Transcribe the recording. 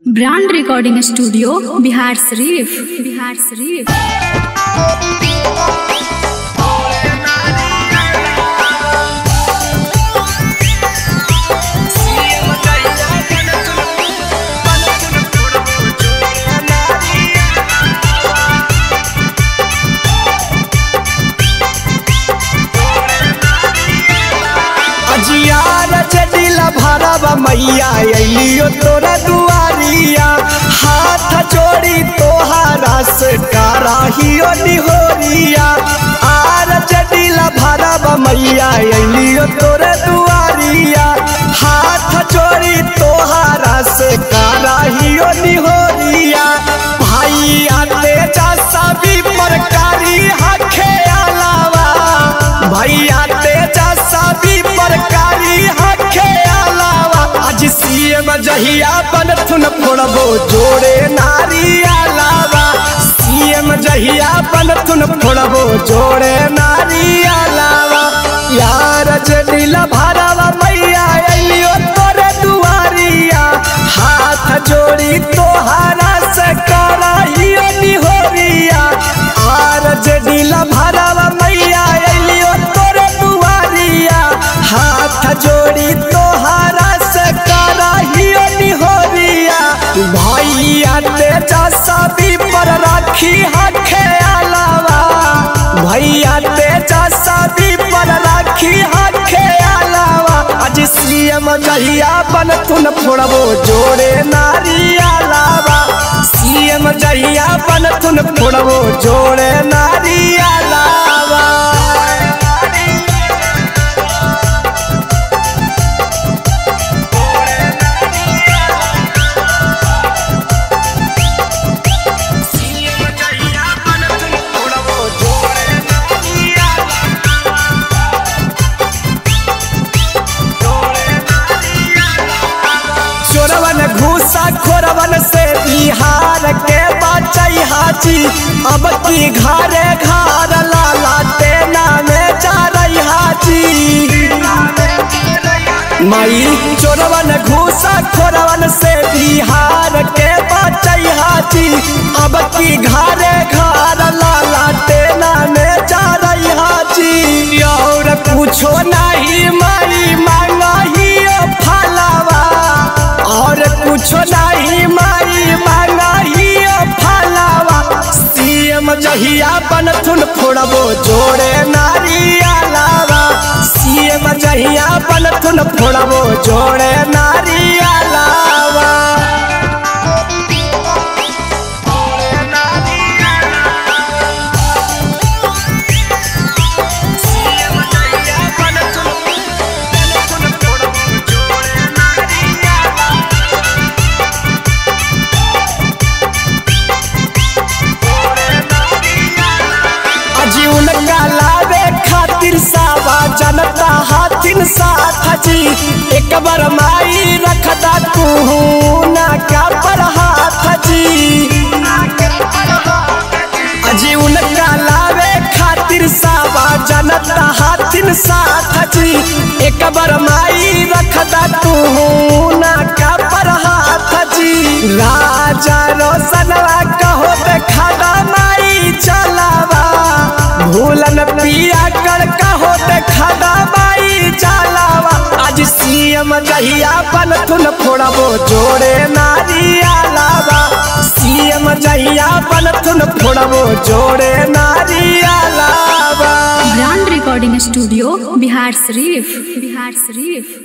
Brand recording studio Bihar Sharif, Bihar Sharif. भरवा मैया अलियो तोरा दुआरिया, हाथ जोड़ी तोहारा से कराहियो निहोरिया। आर जडीला भरवा मैया अलियो तोरा दुआरिया, हाथ जोड़ी तोहारा से कराहियो निहोरिया। भाई आते जा सभी परकारी हखे अलावा, भैया तेजा सभी परकारी हखे अलावा। आज सीएम जहिया बनथुन फोड़बो जोड़े नारी अलावा, सीएम जहिया बनथुन फोड़बो जोड़े नारी अलावा। यार जडीला भरवा मैया अलियो तोरे दुआरिया, हाथ जोड़ी तोहारा से कराहियो निहोरिया। आर जडीला भरवा मैया अलियो तोरे दुआरिया, हाथ जोड़ी तोहारा से कराहियो निहोरिया। भैया तेजा सभी पर राखी हखे अलावा, भैया तेजा सभी पर राखी हखे अलावा। आज सीएम जहिया बनथुन फोड़बो जोड़े नारी अलावा, सीएम जहिया बनथुन फोड़बो जोड़े नारी अलावा। घूसा खोरवन से बिहार के बचई हाजी, अब की घरे घर लाला तेना में जा रही हाजी। माई चोरवन घूसा खोरवन से बिहार के बचई हाजी, अब की घरे घर लाला तेना में जा रही हाजी। और कुछो नहीं माई मांगही फलावा, और कुछो नहीं माई मांगही फलावा। सीएम जहिया बनथुन फोड़बो जोड़े नारी अलावा, सीएम जहिया बनथुन फोड़बो जोड़े नारी अलावा। उनका लावे खातिर सावा जनता हाथिन साथ जी, एक बार माई रखदा तू ना का पर हाथ जी। अजी उनका लावे खातिर सावा जनता हाथिन साथ जी, एक बार माई रखदा तू ना का पर हाथ जी। राजा रोशनवा कहो देखा माई चलावा, भूलन पिया कर कहो देखा माई चलावा। आज सीएम जहिया बनथुन फोड़बो जोड़े नारी अलावा, सीएम जहिया बनथुन फोड़बो जोड़े नारी अलावा। Brand recording studio Bihar Sharif, Bihar Sharif.